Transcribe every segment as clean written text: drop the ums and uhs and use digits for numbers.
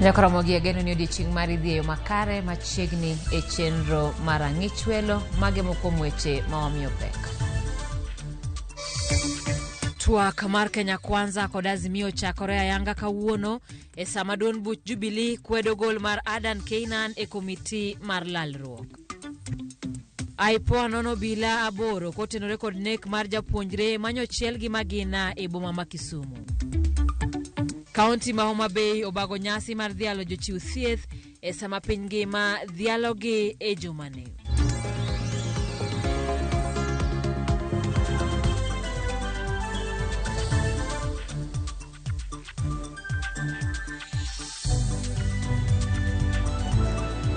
Nyakoromogi ageno ni odiechieng' mari dhi e yo makare machiegni e chenro mar ang'ich welo mage mokuom weche ma wamiyo pek. Twak mar Kenya Kwanza kod Azimio ochakore ayanga kawuono e sama duond buch Jubilee kwedo gol mar Adan Keynan e komiti mar lalruok. IPOA nono obila aboro kotenore kod nek mar japuonjre manyochiel gi magina e boma ma Kisumu. Kaunti ma Homa Bay obago nyasi mar dhialo jochiw thieth e sama piny ngima dhialogi e jumani.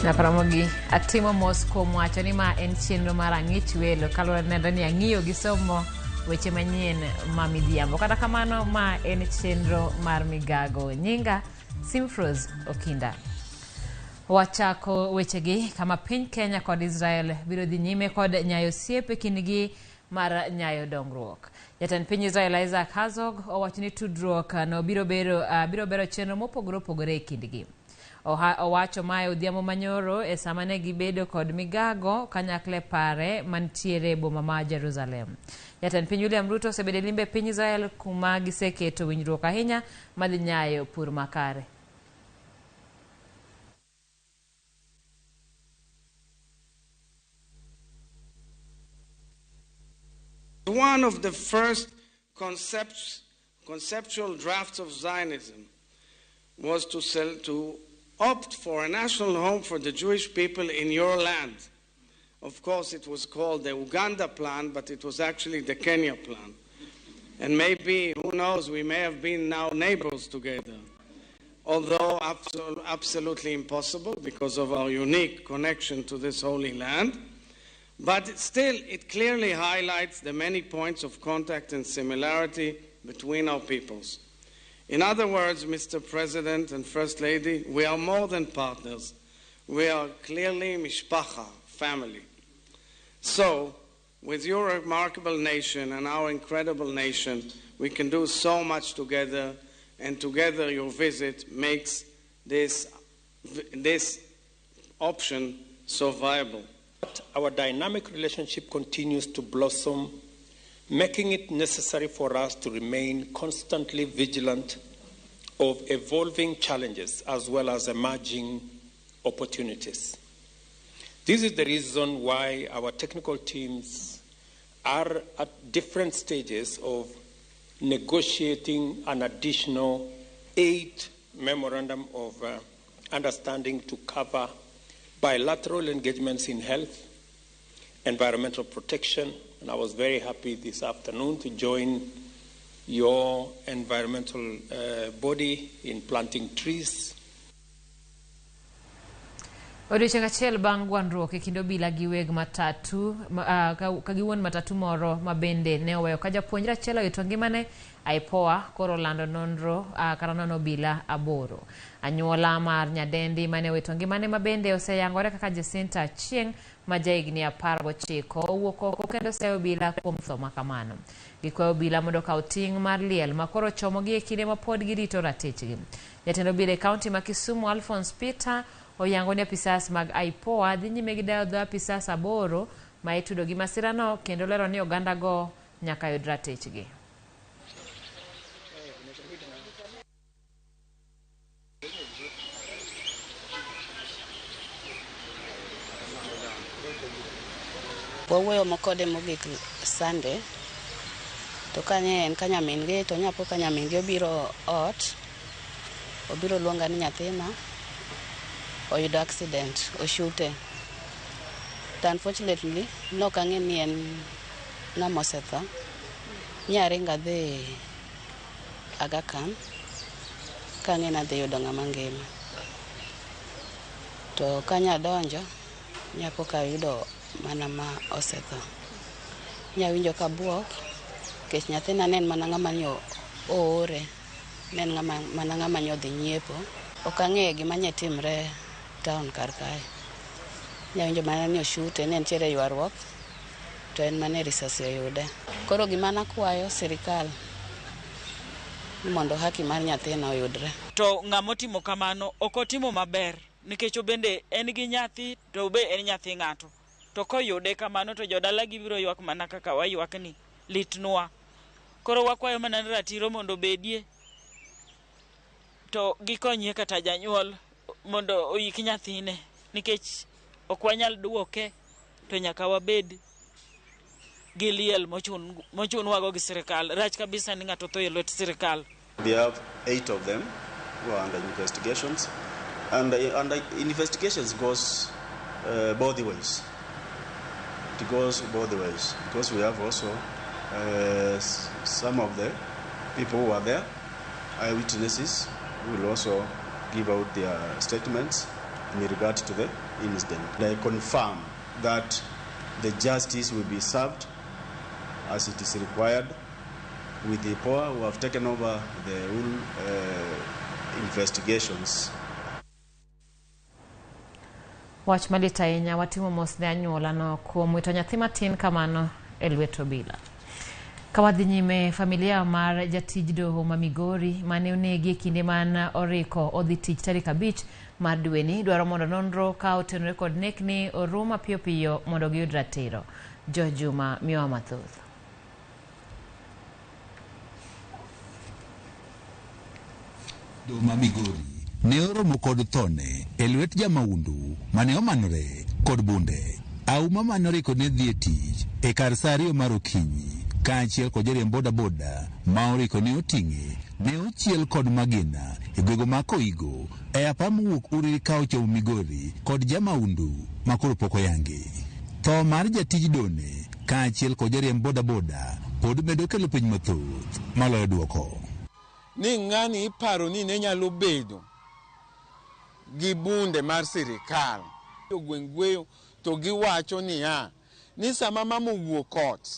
Nyakaramogi atimo mos kuom wacho ni ma en chenro mar ang'ich welo kaluwore nenre ni ang'iyo gi somo weche manyien ma midhiambo. Kata kamano ma en chenro mar migago. Nyinga Simfros Okinda. Wachako wechegi kama piny Kenya kod Israel biro dhi nyime kod nyayo osiep e kindgi mar nyayo dongruok. Jatend piny Israel Isaac Herzog owacho ni tudruok no biro bero, biro bero chenro mopogore opogore e kindgi. Owacho mae odhiambo manyoro e sama ne gibedo kod migago kanyakla e pare mantiere e boma ma Jerusalem. Jatend piny William Ruto osebedo e limbe e piny Israel kuma giseketo winjruok ahinya madhi nyayo pur makare. One of the first conceptual drafts of Zionism was to opt for a national home for the Jewish people in your land. Of course, it was called the Uganda plan, but it was actually the Kenya plan. And maybe, who knows, we may have been now neighbors together. Although absolutely impossible because of our unique connection to this holy land. But still, it clearly highlights the many points of contact and similarity between our peoples. In other words, Mr. President and First Lady, we are more than partners. We are clearly mishpacha, family. So, with your remarkable nation and our incredible nation, we can do so much together, and together your visit makes this option so viable. Our dynamic relationship continues to blossom, making it necessary for us to remain constantly vigilant of evolving challenges as well as emerging opportunities. This is the reason why our technical teams are at different stages of negotiating an additional 8 memorandum of understanding to cover bilateral engagements in health, environmental protection, and I was very happy this afternoon to join your environmental body in planting trees. Odiochieng' achiel bang' gwandruok e kind obila gi weg matatu, ka gi wuon matatu moro ma bende ne oweyo ka japuonjre achiel owito ngimane, IPOA koro olando nonro kata nono obila 8. Anyuola mar nyadendi mane owito ngimane ma bende oseyangore kaka Jacinta Achieng' ma jahigni 19 owuok oko kendo oseyo obila kuom tho ma kamano. Gikwayo obila mondo okaw ting' mar liel ma koro chomogi e kinde ma pod girito ratichgi. Jatend obila e kaunti ma Kisumu Alphonse Peter oyango ni apisas mag IPOA dhi nyime gi dayo dho apisas 8 ma itudo gi masirano kendo lero ni oganda go nyaka yud ratichgi. Wawuoyo kode mogik Sunday, to kanye en ka nyamin gi, to nyapo ka nyamin gi obiro ot, obiro luonga ni nyathina oyudo accident, oshute. To unfortunately, nok ang'e ni en ng'ama osetho. Nyaringo adhi Aga Khan, kang'e ni adhi yudo ng'ama ngima. To kanya donjo, nyapo ka ayudo mana ma osetho. Nyawinjo ka buok, nikech nyathina ne en mana ng'ama ne oore, ne en mana ng'ama ne odhi nyiepo. Ok ang'eyo gima ne timre town kar kae. Nyawinjo mana ni oshute, ne nitiere ywaruok, to en mana risasi oyude. Koro gima nakwayo sirikal ni mondo haki mar nyathina oyudre. To ng'ama otimo kamano ok otimo maber nikech obende en gi nyathi to be en nyathi ng'ato. To koyude kamano to jodala gibiro ywak mana kaka waywak ni litnwa. Koro wakwayo mana ni ratiro mondo obedie to gikonyie kata janyuol mondo oik nyathine nikech ok wanyal duoke to nyaka wabed gi liel mochunwago gi sirikal. Rach kabisa ni ng'ato tho e lwet sirikal. We have 8 of them who are under investigations, and investigations goes both ways. It goes both ways because we have also some of the people who are there, eyewitnesses, who will also give out their statements in regard to the incident. They confirm that the justice will be served as it is required with the IPOA who have taken over the whole investigations. Wach malit ahinya watimo mos ne anyuolano kuom wito nyathi matin kamano e lwet obila. Ka wadhi nyime, familia mar jatij doho ma Migori mane onegi e kinde man oriko odhi tich tarik 5 mar dweni dwaro mondo nonro ka otenore kod nekni orum mapiyo piyo mondo giyud ratiro. George Juma miyowa mathoth. Doho ma Migori ne oromo kod thone e lwet jamaundu mane omanore kod bunde. Auma mane oriko ne dhi e tich e kar saa 2 mar okinyi kaachiel kod jariemb bodaboda ma oriko ne oting'e ne ochiel kod magina e gwenge ma Koigo e apa mowuok Uriri ka ochomo Migori kod jamaundu ma koro pok oyangi. Tho mar jatij done kaachiel kod jariemb bodaboda pod medo kelo piny mathoth maloyo duoko. Ni ng'ani iparo ni ne nyalo bedo gi bunde mar sirikal. Jogweng' gweyo to giwacho niya, ni sama mama owuok ot,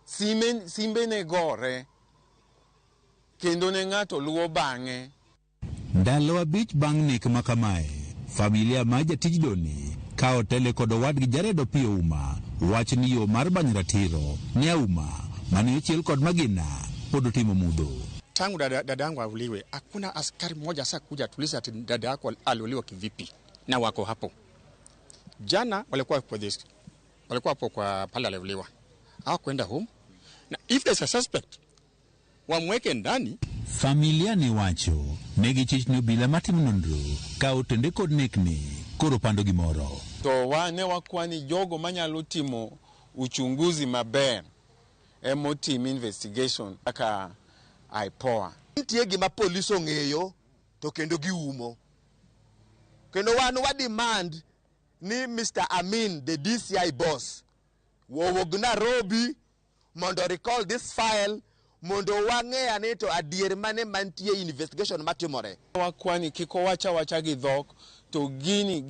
simbe ne gore kendo ne ng'ato luwo bang'e. Ndalo 5 bang' nek ma kamae, familia mar jatij doni ka otele kod owadgi Jared Opiyo Uma wach ni yo mar manyo ratiro ne Auma mane ochiel kod magina pod otimo mudho. Tangu dada yangu auliwe, hakuna askari mmoja sasa kuja tuliza ati dada yako aliuliwa kivipi, na wako hapo. Jana walikuwa kwa this, walikuwa hapo kwa pale aliuliwa. Hawakwenda home. Na if there's a suspect, wamweke ndani. Familia ni wacho negi chich ni obila matimo nonro ka otende kod nekni koro pando gimoro. To wane wakwani jogo manyalo timo uchunguzi maber emotim investigation kaka IPOA. Nitie gima polis ong'eyo to kendo giumo. Kendo wan wa demand ni Mr. Amin, the DCI boss, owuog Nairobi mondo recall this file mondo wang'e ane to adier mane mantie investigation matimore. Wakwani kik owacha wacha gi dhok to gini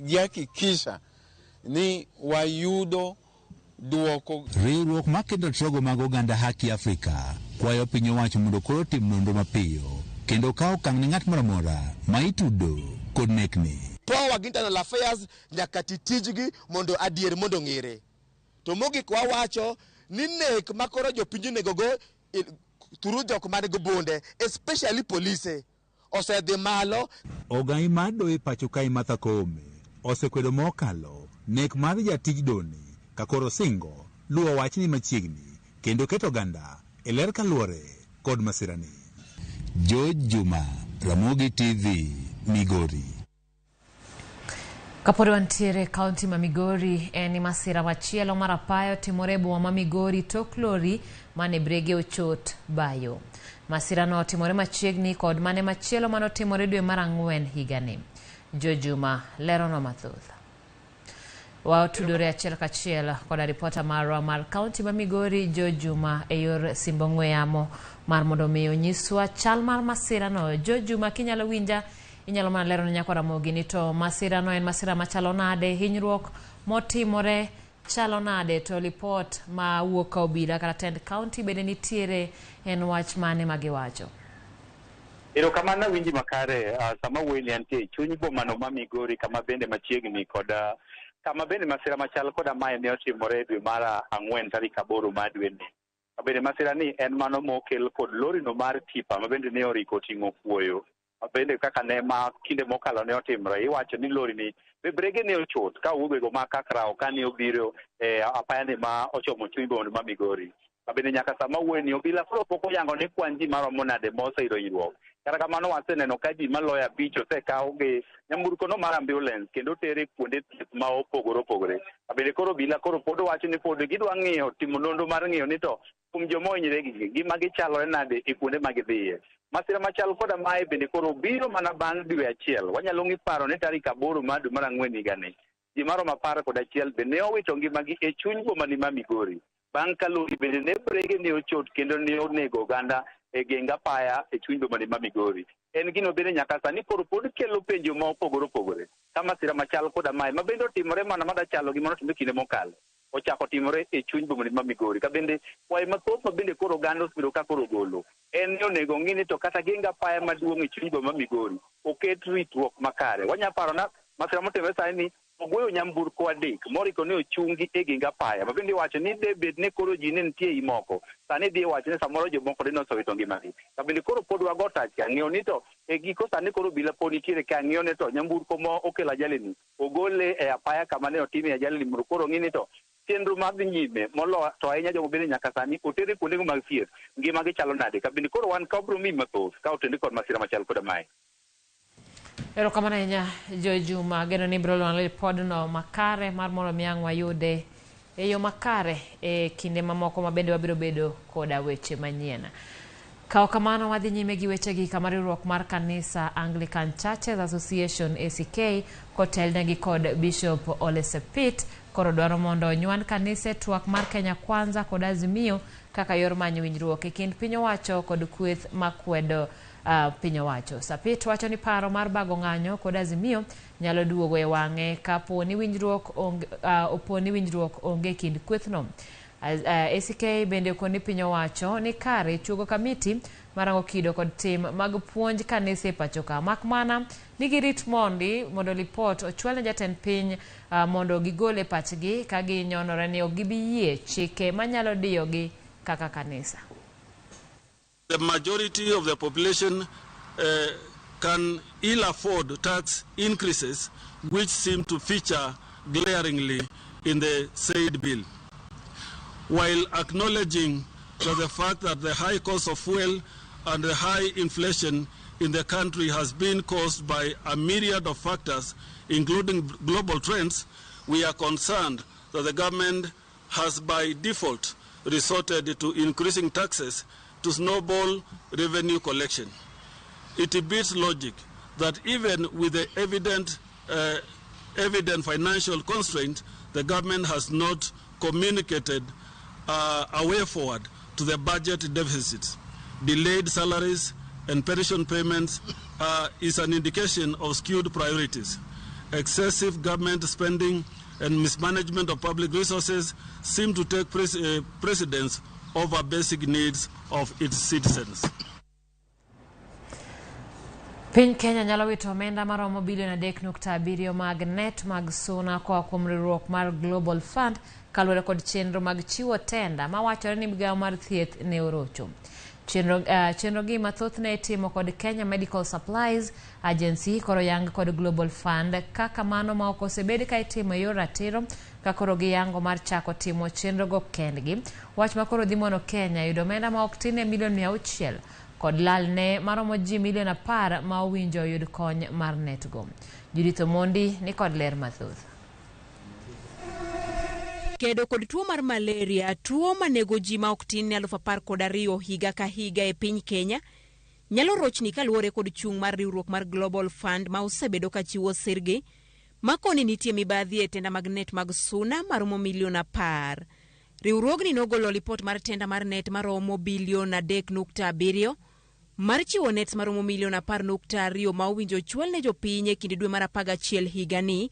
gihakikisha ni wayudo duoko. Riwruok makedo tiego mag oganda Haki Afrika kwayo piny owacho mondo koro otim nonro mapiyo kendo kawo okang' ne ng'at moro amora ma itudo kod nekni. Power gi Internal Affairs nyaka ti tijgi mondo adier mondo ng'ere. To mogik wawacho ni nek makoro jopiny onego go through jok man gi bunde, especially polise, osedhi malo. Ogai mar doho e pacho kae Martha Koome osekwedo mokalo nek mar jatij doni ka koro singo luwo wachni machiegni kendo keto oganda e ler kaluwore kod masirani. George Juma, Ramogi TV, Migori. Kapod wantiere kaunti ma Migori, en ni masira machielo mar apaya otimore e boma ma Migori tok lori mane brege ochot bayo. Masirano otimore machiegni kod mane machielo mane otimore dwe mar 4 higani. Jojuma leronwa mathoth. Watudore achiel kachiel koda ripota marwa mar kaunti ma Migori Jojuma e yor simbo ong'we yamo mar mondo mi onyiswa chal mar masirano. Jojuma, kinyalo winja inyalo mana lero ne nyakwa Ramogi ni to masirano en masira machalo nade, hinyruok motimore chalo nade, to lipot ma wuok ka obila kata tend kaunti bende nitiere, en wach mane magiwacho? Erokamano winji makare. Sama wuoyini antie e chuny bomano ma Migori kama bende machiegni kod kama bende masira machal koda mae ne otimore e dwe mar 4 tarik 8 mar dweni. Bende masira ni en mano mokel kod lorino mar tipa ma bende ne oriko ting'o kuoyo. Bende kaka ne ma kinde mokalo ne otimore, iwacho ni lori ni be brege ne ochot ka owuok e ma Kakrawo kane obiro e apaya ni ma ochomo chuny boma ma Migori. Bende nyaka sama wuoyo ni obila koro pok oyango ni kwan ji maromo nade moseyudo hinyruok. Kata kamano waseneno ka ji maloyo 5 osekaw gi nyamburko no mar ambulance kendo otere kuonde thieth ma opogore opogore. Bende koro obila koro pod wacho ni pod gidwa ng'iyo timo nonro mar ng'iyo ni to kuom joma ohinyore gi ngima gichalore nade e kuonde ma gidhiye. Masira machal koda mae bende koro biro mana bang' dwe achiel. Wanyalo ng'i paro ni tarik 8 mar dwe mar 4 higani ji maromo 11 bende ne owito ngimagi e chuny boma ni ma Migori. Bang' ka lori bende ne brege ne ochot kendo ne onego oganda e geng apaya e chuny boma ni ma Migori. En gino bende nyaka sani koro pod kelo penjo ma opogore opogore. Ka masira machal koda mae ma bende otimore mana madachalo gi mano timore kinde mokalo ochako timore e chuny boma ni ma Migori. Ka bende kwayo mathoth ma bende koro oganda osebedo ka koro golo en ni onego ng'i ni to kata geng apaya maduong' e chuny boma ma Migori oket ritruok makare. Wanya paro na masira motimore sani ni ogweyo nyamburko 3 moriko ni ochungi e geng apaya ma bende iwacho ni de bed ni koro ji ne nitie ei moko sani dhi wacho ni samoro jomoko de nosewito ngimagi. Ka bende koro pod wago tach ka ng'iyo ni to e giko sani koro obila pod nitiere ka ng'iyo ni to nyamburko mo okelo ajali ni ogole e apaya kama ne otime ajali ni mondo koro ng'i ni to chenro mar dhi nyime molo to ahinya jogo bende nyaka sani otere kuondego mag thieth ngima gi chalo nade. Ka bende koro wan ka wabiro miyi mathoth ka otende kod masira machal koda mae. Erokamano ahinya Joy Juma, geno ni ibiro lono ripodno makare mar mondo mi ang' wayude e yo makare e kinde mamoko ma bende wabiro bedo koda weche manyien. Ka kamano wadhi nyime gi wechegi kama riwruok mar kanisa Anglican Churches Association ACK kotelnegi kod Bishop Ole Sapit koro dwaro mondo onyuan kanise twak mar Kenya Kwanza kod Azimio kaka yor manyo winjruok e kind piny owacho kod kweth makwedo piny owacho. Sapit wacho ni paro mar bago ng'anyo kod Azimio nyalo duogo e wang'e kapo ni winjruok onge, opo ni winjruok onge kind kwethno. ACK bende okoni piny owacho ni kare chuogo kamiti marango kido kod tim mag puonj kanise e pacho ka. Mak mana ni girit mondi mondo lipot ochwal ne jatend piny mondo gigol e pachgi ka ginyonore ni ok gibi yie chike manyalo diyogi kaka kanisa. The majority of the population can ill afford tax increases which seem to feature glaringly in the said bill. While acknowledging that the fact that the high cost of fuel and the high inflation in the country has been caused by a myriad of factors, including global trends, we are concerned that the government has by default resorted to increasing taxes to snowball revenue collection. It beats logic that even with the evident financial constraint, the government has not communicated a way forward to the budget deficits. Delayed salaries and pension payments is an indication of skewed priorities. Excessive government spending and mismanagement of public resources seem to take precedence over basic needs of its citizens. Piny Kenya nyalo wito omenda maromo bilion 3.7 mag net mag suna koa kuom riwruok mar Global Fund kaluwore kod chenro mag chiwo tenda mawachore ni migawo mar thieth ne orocho. Chenro gi mathothne itimo kod Kenya Medical Supplies Agency koro yang kod Global Fund kaka mano ma ok osebed ka itimo e yor ratiro ka koro giyango mar chako timo chenro go kendgi. Wach ma koro dhi mono Kenya yudo omenda ma ok tin ne milion 600 kod lalne maromo ji milion 10 ma owinjo oyud kony mar netgo. Judith Omondi ni kod ler mathoth. Kedo kod tuo mar malaria, tuo manego ji ma ok tin ne 12,000 higa ka higa e piny Kenya, nyalo rochni kaluwore kod chung' mar riwruok mar Global Fund ma osebedo ka chiwo sirgi ma koni nitie mibadhi e tenda mag net mag suna maromo milion 10. Riwruogni nogolo lipot mar tenda mar net maromo bilion 3.7 mar chiwo net maromo milion 10.2 ma owinjo chwal ne jopiny e kind dwe mar 11 higani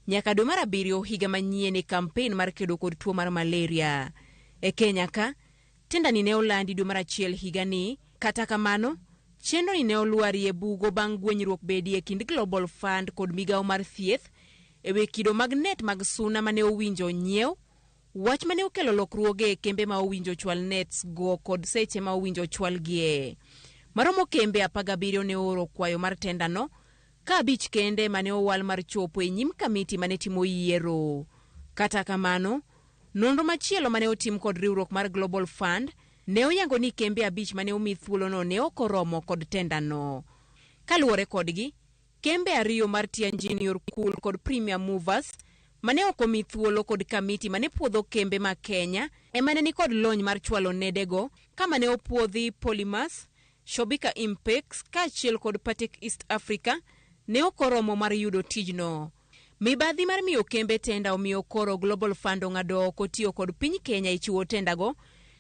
nyaka dwe mar 7 higa manyien e kampen mar kedo kod tuo mar malaria. E Kenya ka, tendani ne olandi dwe mar 1 higani, kata kamano, chenroni ne olwarie bugo bang' gwenyruok bedie e kind Global Fund kod migawo mar thieth e wi kido mag net mag suna mane owinjo nyiew, Wach mane okelo lokruoge e kembe ma owinjo chwal nets go kod seche ma owinjo chwalgie. Maromo kembe 17 ne ooro kwayo mar tendano, ka abich kende mane owal mar chopo e nyim kamiti mane timo yiero. Kata kamano, nonro machielo mane otim kod riwruok mar Global Fund ne oyango ni kembe abich mane omi thuolono ne ok oromo kod tendano. Kaluwore kodgi, kembe ariyo mar Tianjin Yorkul kod Premier Movers mane ok omi thuolo kod kamiti mane puodho kembe ma Kenya ema ne nikod lony mar chwalo nedego ka mane opuodhi Polymers, Shobika Impex kaachiel kod Patek East Africa ne ok oromo mar yudo tijno. Mibadhi mar miyo kembe tenda omiyo koro Global Fund ong'ado oko tiyo kod piny Kenya e chiwo tendago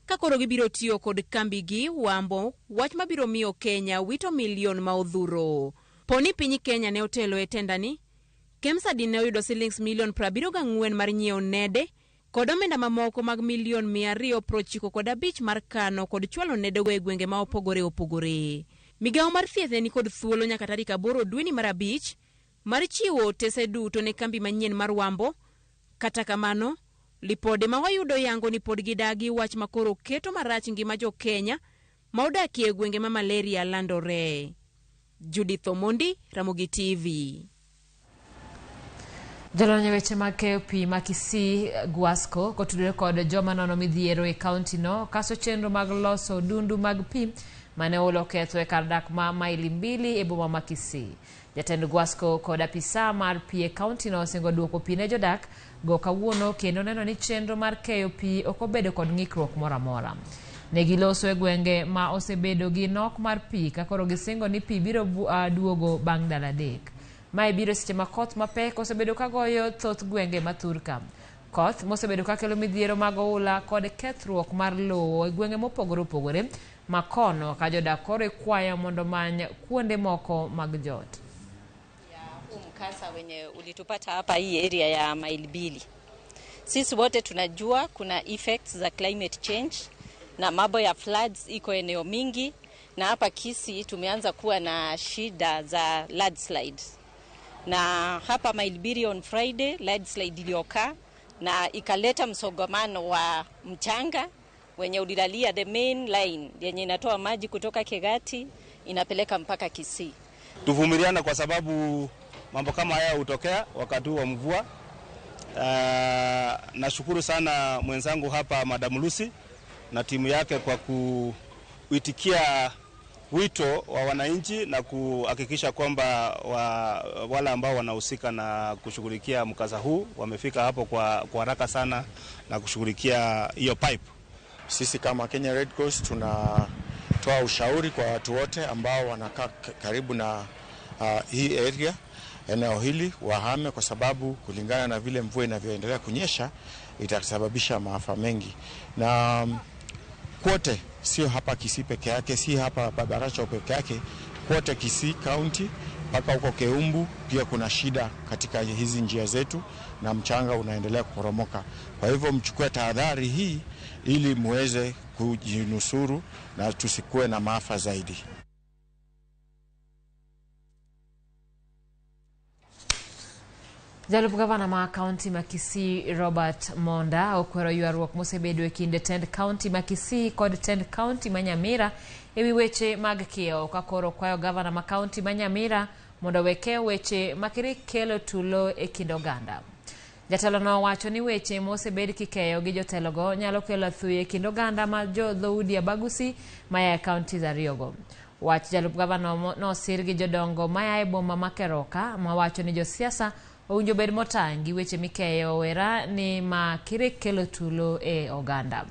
ka koro gibiro tiyo kod kambigi Wambo, wach mabiro miyo Kenya wito milion ma odhuro. Po ni piny Kenya ne otelo e tendani, Kemsa din ne oyudo silings milion 74 mar nyiewo nede kod omenda mamoko mag milion 295 mar kano kod chwalo nedego e gwenge ma opogore opogore. Migawo mar thieth ne nikod thuolo nyaka tarik 8 dweni mar abich mar chiwo otese duto ne kambi manyien mar Wambo. Kata kamano, lipode ma wayudo yango ni pod gidagi wach ma koro keto marach ngima jo Kenya ma odakie e gwenge ma malaria landore. Judith Omondi, Ramogi TV. Jolony e weche mag keyo pi ma Kisii Guasco kotudore kod joma nono midhiero e kaunti no kaso chenro mag loso odundu mag pi mane oolo ketho e kar dak ma maili mbili e boma ma Kisii. Jatend Guasco kod apisa mar pi e kaunti no osingo duoko pi ne jodak go kawuono kendo neno ni chenro mar keyo pi ok obedo kod ng'ikruok moro amora. Ne giloso e gwenge ma osebedo gi nok mar pi ka koro gisingo ni pi biro duogo bang' ndalo adek. Mae biro seche ma koth mapek osebedo ka goyo thoth gwenge ma thurka. Koth mosebedo ka kelo midhiero mag oula kod kethruok mar lowo e gwenge mopogore opogore ma kono ka jodak koro ikwayo mondo omany kuonde moko mag jot. Huu mkasa wenye ulitupata hapa hii area ya maili mbili. Sisi wote tunajua kuna effects za climate change na mambo ya floods iko eneo mingi, na hapa Kisii tumeanza kuwa na shida za landslides. Na hapa maili mbili on Friday landslide iliokaa na ikaleta msongamano wa mchanga wenye ulilalia the main line yenye inatoa maji kutoka Kegati inapeleka mpaka Kisii. Tuvumiliane kwa sababu mambo kama haya hutokea wakati wa mvua. Nashukuru sana mwenzangu hapa Madam Lucy na timu yake kwa kuitikia wito wa wananchi na kuhakikisha kwamba wale ambao wanahusika na kushughulikia mkasa huu wamefika hapo kwa haraka sana na kushughulikia hiyo pipe. Sisi kama Kenya Red Cross tunatoa ushauri kwa watu wote ambao wanakaa karibu na hii area, eneo hili, wahame kwa sababu kulingana na vile mvua inavyoendelea kunyesha itasababisha maafa mengi. Na kwote, sio hapa Kisii peke yake, si hapa Babaracho peke yake, kwote Kisii County mpaka huko Keumbu pia kuna shida katika hizi njia zetu na mchanga unaendelea kuporomoka. Kwa hivyo mchukue tahadhari hii ili muweze kujinusuru na tusikue na maafa zaidi. Jalup gavana ma kaunti ma Kisii Robert Monda okwero ywaruok mosebedo e kind tend kaunti ma Kisii kod tend kaunti ma Nyamira ewi weche mag kiewo, ka koro kwayo gavana ma kaunti ma Nyamira mondo owe keyo weche makirik kelo tulo e kind oganda. Jatelo no owacho ni weche mosebed kikeyo gi jotelogo nyalo kelo athuya e kind oganda ma jo dhoudi Abagusi maya e kauntis ariyogo. Wach jalup gavana nosir gi jodongo maya e boma ma Keroka mawacho ni josiasa owinjo bed motang' gi weche mikeyo owera ni ma kirik kelo tulo e oganda.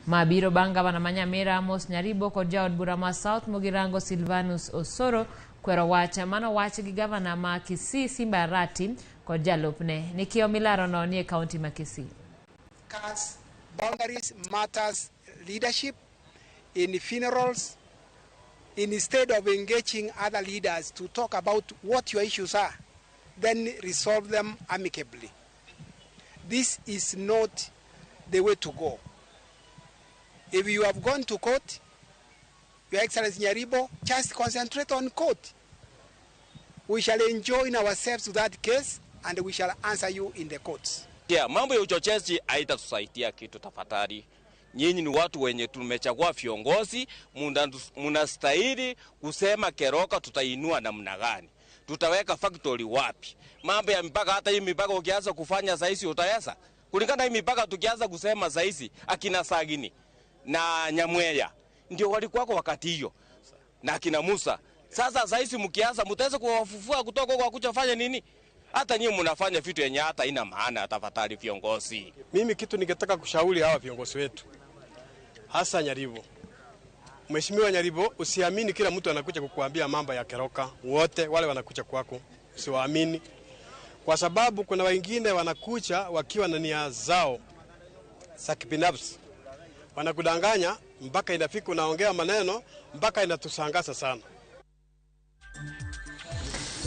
Ma biro bang' gavana ma Nyamira Amos Nyaribo kod jaod bura ma South Mugirango Silvanus Osoro kwero wach manowach gi gavana ma Kisii Simba Arati kod jalupne ni kiewo milarono ni e kaunti ma Kisii. Boundaries matters leadership in funerals, instead of engaging other leaders to talk about what your issues are, then resolve them amicably. This is not the way to go. If you have gone to court, Your Excellency Nyaribo, just concentrate on court. We shall enjoin ourselves to that case and we shall answer you in the courts. Yeah, mambo ya uchochezi haitatusaidia kitu tafadhali. Nyinyi ni watu wenye tumechagua viongozi, mnastahili kusema Keroka tutainua namna gani, tutaweka factory wapi. Mambo ya mipaka, hata hii mipaka ukianza kufanya saisi utaweza. Kulingana na hii mipaka tukianza kusema saisi, akina Sagini na Nyamweya ndio walikuwa kwa wakati hiyo na akina Musa. Sasa saisi mkianza mtaweza kuwafufua kutoka kwa kuchofanya nini? Hata nyinyi mnafanya vitu yenye hata ina maana tafadhali viongozi. Mimi kitu ningetaka kushauri hawa viongozi wetu, hasa Nyaribo. Mheshimiwa Nyaribo, usiamini kila mtu anakuja kukuambia mambo ya Keroka. Wote wale wanakuja kwako usiwaamini, kwa sababu kuna wengine wanakuja wakiwa na nia zao za kibinafsi, wanakudanganya mpaka inafika unaongea maneno mpaka inatusangaza sana.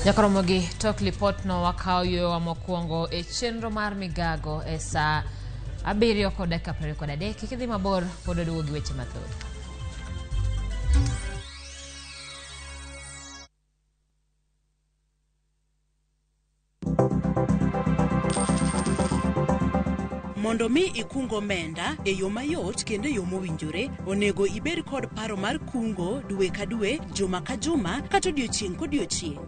Jakoromogi tok lipotno wakawo yowa mokwongo e chenro mar migago e saa 7:23. Kik idhi mabor, pod waduogo gi weche mathoth. Mondo mi ikung omenda e yo mayot kendo e yo mowinjore, onego ibed kod paro mar kungo dwe ka dwe, juma ka juma, kata odiochieng' kodiochieng'.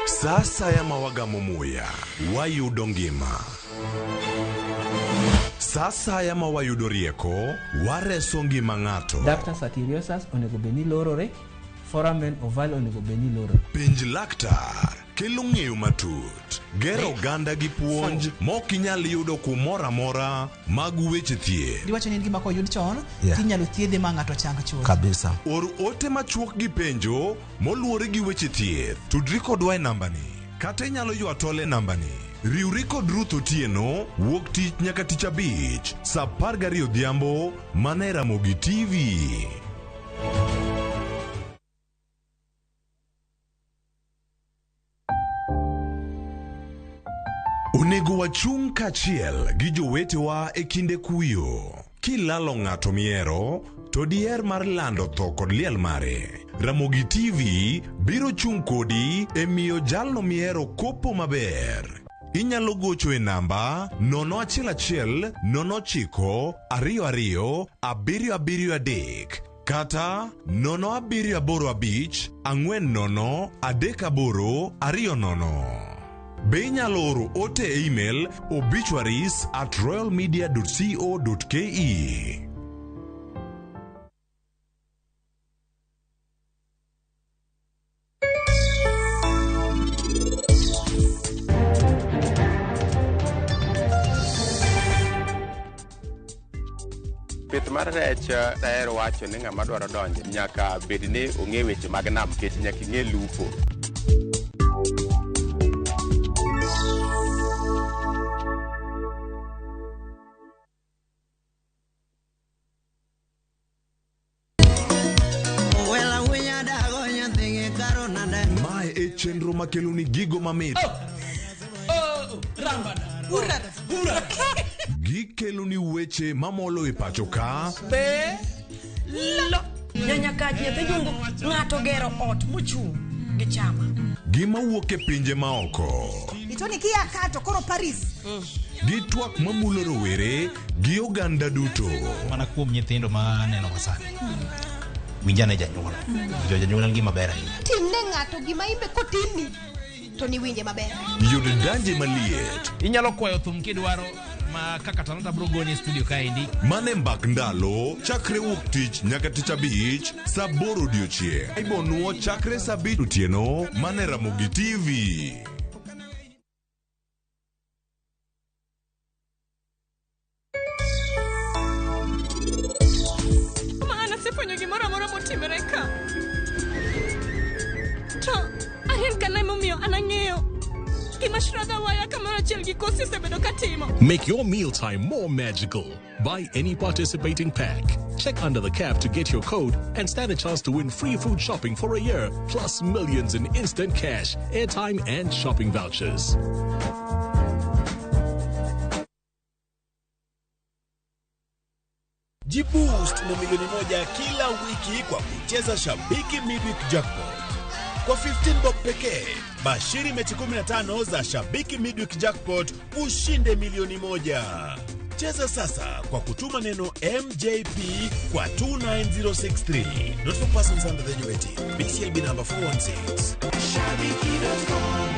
Sasa ya mawagamo muya wayudo ngima. Sasa ya mawayudo rieko wareso ngima ng'ato. Ductus arteriosus onego bed ni lorore, foramen ovale onego bed ni lorore. Penj laktar kelo ng'eyo matut, gero oganda gi puonj mok inyal yudo kumoro amora mag weche thieth. Diwacho ni en gima koyud chon, tinyalo thiedhe ma ng'ato chang chuth. Kabisa. Or ote machuok gi penjo moluwore gi weche thieth. Tudri kodwa e nambani kata inyalo ywa tol e nambani. Riwri kod Ruth Otieno wuok tich nyaka tich abich saa 12 odhiambo mana e Ramogi TV. Onego wachung' kaachiel gi jowetewa e kinde kuyo. Kilalo ng'ato mihero, to diher mar lando tho kod liel mare. Ramogi TV biro chung' kodi e miyo jalno mihero kopo maber. Inyalo gocho e namba 011 09 22 773 kata 0785 40 38 20. Be inyalo oro ote e email obituaries@royalmedia.co.ke. Pith mar rech ahero wacho ni ng'ama dwaro donjo nyaka bed ni ong'e weche mag nam nikech nyaka ing'e lupo. Mae e chenro makelo ni gigo mamit. Gikelo ni weche mamolo e pacho ka. Be lo nyanyakaji nyathi jungu ng'ato gero ot mochung' gi chama. Gima wuok e pinje maoko. Itoni kia kato koro Paris. Gi twak mamulo rowere gi oganda duto. Mana kuom nyithindo ma aneno masani. Winjane janyuol. Jo janyuol en gima ber ahinya. Timne ng'ato gima imbe kotimni to niwinje maber. Yud danje maliet. Inyalo kwayo thum kidwaro ma kaka Talanta bro goni e studio kaendi. Mane mbak ndalo chakre wuok tich nyaka tich abich saa 8 odiochieng'. Ibonuo chakre saa 5 otieno mane Ramogi TV. Maana asefwenyo gimoro amora motimore ka. To ahen kana emomiyo an ang'eyo gima Shraddha Waya kamoro achiel gi Kosi osebedo katimo. Make your mealtime more magical. Buy any participating pack. Check under the cap to get your code and stand a chance to win free food shopping for a year, plus millions in instant cash, airtime, and shopping vouchers. Jiboost na milioni 1 kila wiki kwa kucheza Shabiki Midweek Jackpot. Kwa 15 bob pekee, bashiri mechi 15 za Shabiki Midweek Jackpot ushinde milioni 1. Cheza sasa kwa kutuma neno MJP kwa 29063. Not for persons under the age of 18. BCLB number 416. Shabiki.com.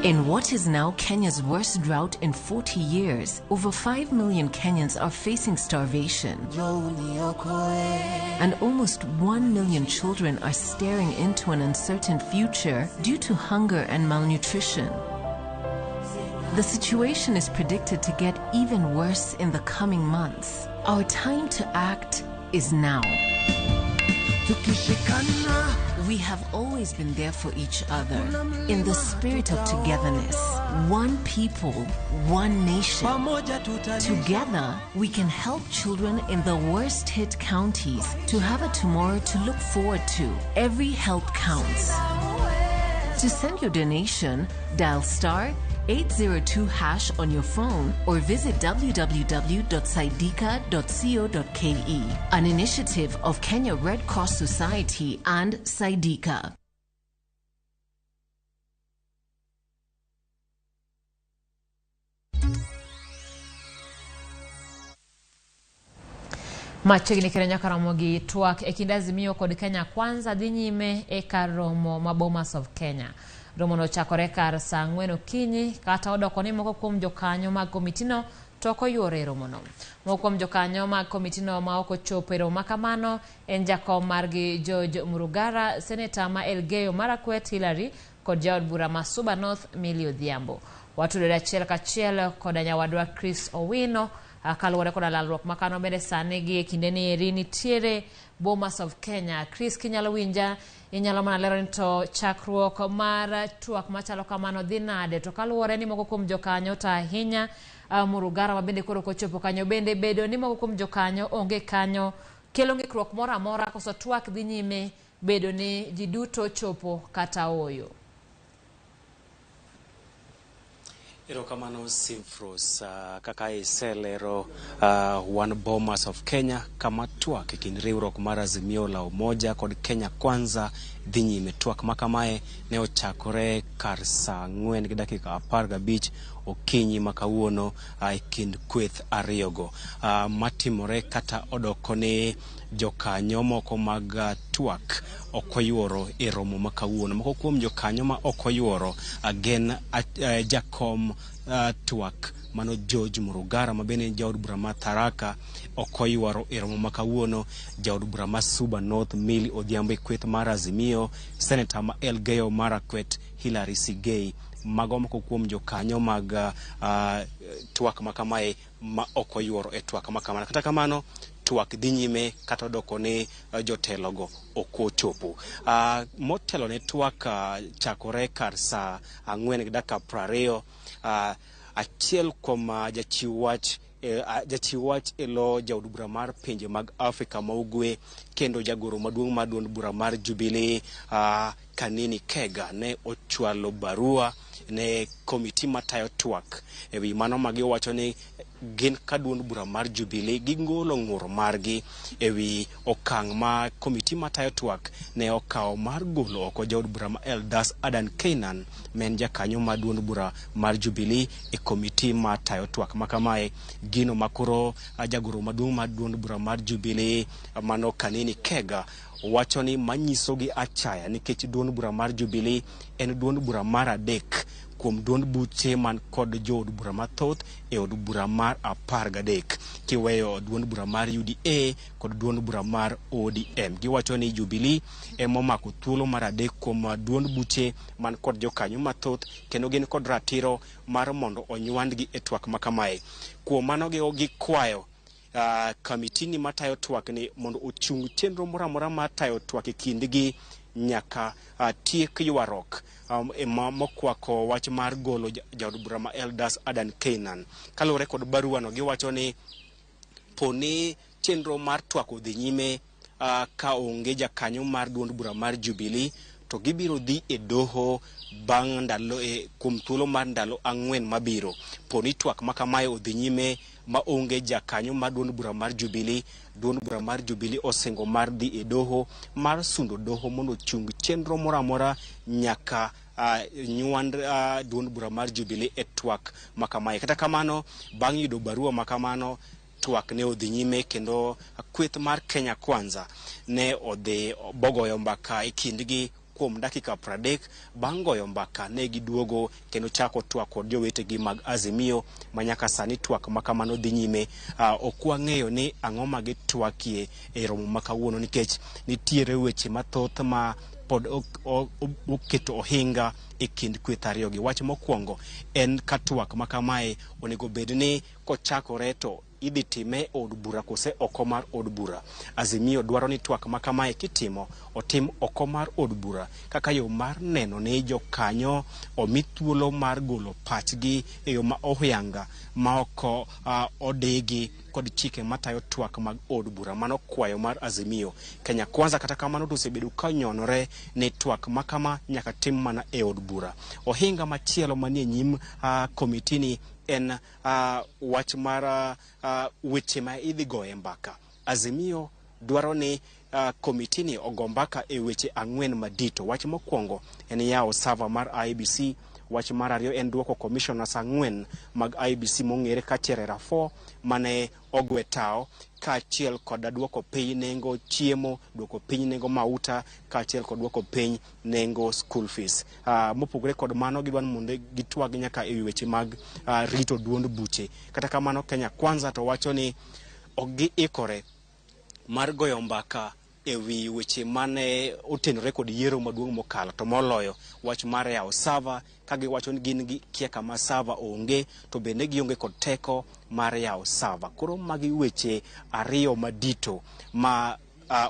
In what is now Kenya's worst drought in 40 years, over 5 million Kenyans are facing starvation. And almost 1 million children are staring into an uncertain future due to hunger and malnutrition. The situation is predicted to get even worse in the coming months. Our time to act is now. We have always been there for each other. In the spirit of togetherness, one people, one nation. Together, we can help children in the worst hit counties to have a tomorrow to look forward to. Every help counts. To send your donation, dial star 802 hash on your phone or visit www.saidika.co.ke. An initiative of Kenya Red Cross Society and Saidika. Machiegni kendo nyaka romo gi twak e kind Azimio kod Kenya Kwanza dhi nyime e kar romo ma Bomas of Kenya. Romono ochakore kar saa 4 okinyi kata odoko ni moko kuom jokanyo mag komitino to ok oyuore e romono. Moko kuom jokanyo mag komitino ma ok ochopo e romo ma kamano en jakom margi George Murugara, seneta ma Elgeyo Marakwet Hillary kod jaod bura ma Suba North Millie Odhiambo. Watudore achiel kachiel koda nyawadwa Chris Owino kaluwore koda lalruok makano bende sani gi e kinde ni eri nitiere Bomas of Kenya. Chris, kinyalo winja, inyalo mana lero ni to chakruok mar twak machalo kamano dhi nade, to kaluwore ni moko kuom jokanyo to ahinya Murugara ma bende koro ok ochopo kanyo, bende bedo ni moko kuom jokanyo onge kanyo kelo ng'ikruok moro amora koso twak dhi nyime bedo ni ji duto chopo kata ooyo? Erokamano Simfros, kaka iselero wan Bomas of Kenya kama twak e kind riwruok mar Azimio la Umoja kod Kenya Kwanza dhi nyime. Twak ma kamae ne ochakore kar saa 4:15 okinyi ma kawuono e kind kweth ariyogo. Matimore kata odoko ni jokanyo moko mag twak ok oyuoro e romo ma kawuono. Moko kuom jokanyo ma ok oyuoro gin jakom twak mano George Murugara ma bende en jaod bura ma Tharaka ok oyuoro e romo ma kawuono. Jaod bura ma Suba North Millie Odhiambo e kweth mar Azimio, seneta ma Elgeyo Marakwet Hillary Sigei. Mago moko kuom jokanyo mag twak ma kamae ma ok oyuoro e twak ma kamano. Kata kamano twak dhi nyime kata odoko ni jotelogo ok ochopo. Motelo ne twak chakore kar saa 4:20, achiel kuom jachiw wach e lo jaod bura mar pinje mag Afrika ma Ugwe kendo jagoro maduong' mar duond bura mar Jubilee Kanini Kega ne ochwalo barua ne komiti matayo twak ewi mano ma giwacho ni gin ka duond bura mar Jubilee gigolo ng'ur margi ewi okang' ma komiti matayo twak ne okawo mar golo oko jaod bura ma Eldas Adan Keynan ma en jakanyo mar duond bura mar Jubilee e komiti matayo twak ma kamae. Gino makoro jagoro maduong' mar duond bura mar Jubilee mano Kanini Kega wacho ni manyiso gi achaya nikech duond bura mar Jubilee en duond bura mar 3 kuom duond buche man kod jood bura mathoth e od bura mar 13 kiweyo duond bura mar UDA kod duond bura mar ODM. Giwacho ni Jubilee emomako thuolo mar 3 kuom duond buche man kod jokanyo mathoth kendo gin kod ratiro mar mondo onywandgi e twak ma kamae. Kuom mano gikwayo kamitini matayo twak ni mondo ochung chenro moro amora matayo twak e kindgi nyaka tiek ywaruok mokwako wach mar golo jaod bura ma Eldas Adan Keynan. Kaluwore kod baruano, giwacho ni poni chenro mar twak odhi nyime ka onge jakanyo mar duond bura mar Jubilee to gibiro dhi e doho bang' ndalo kuom thuolo mar ndalo 4 mabiro. Poni twak makamae odhi nyime ma onge jakanyo mar duond bura mar Jubilee, duond bura mar Jubilee osingo mar dhi e doho mar sundo doho mondo ochung chenro moro amora nyaka nywand duond bura mar Jubilee e twak makamae. Kata kamano, bang' yudo barua makamano, twak ne odhi nyime kendo kweth mar Kenya Kwanza ne odhi bogoyo mbaka e kindgi kuom dakika 30. Bang' goyo mbaka ne giduogo kendo chako twak kod jowetegi mag Azimio ma nyaka sani twak makamano dhi nyime. Ok wang'eyo ni ang'o ma gitwakie e romo ma kawuono nikech nitiere weche mathoth ma pod oketo ohinga e kind kweth ariyogi. Wach mokwongo en ka twak makamae onego bed ni kochakore to idhi time od bura kose oko mar od bura. Azimio dwaro ni twak makamae kitimo otim oko mar od bura kaka yo mar neno ni jokanyo omi thuolo mar golo pachgi e yo ma ohuyanga ma ok odigi kod chike matayo twak mag od bura. Mano kwayo mar Azimio. Kenya Kwanza kata kamano to osebedo ka nyonore ni twak makama nyaka tim mana e od bura. Ohinga machielo manie nyim komitini en wach mar weche ma idhi goye mbaka. Azimio dwaro ni komitini ogo mbaka e weche 4 madito. Wach mokwongo en yawo server mar IEBC. Wach mar ariyo en duoko commissioners 4 mag IEBC mong'ere ka Cherera 4 mane ogwe tao, kaachiel kod duoko piny nengo chiemo, duoko piny nengo mauta, kaachiel kod duoko piny nengo school fees. Mopogore kod mano, gidwaro mondo gitwag nyaka e weche mag rito duond buche. Kata kamano, Kenya Kwanza to wacho ni ok giikore mar goyo mbaka e wi weche mane otenore kod yiero maduong' mokalo, to moloyo wach mar yawo server, ka giwacho ni gin gi kia kama server onge to bende gionge kod teko mar yawo server. Koro magi weche 2 madito ma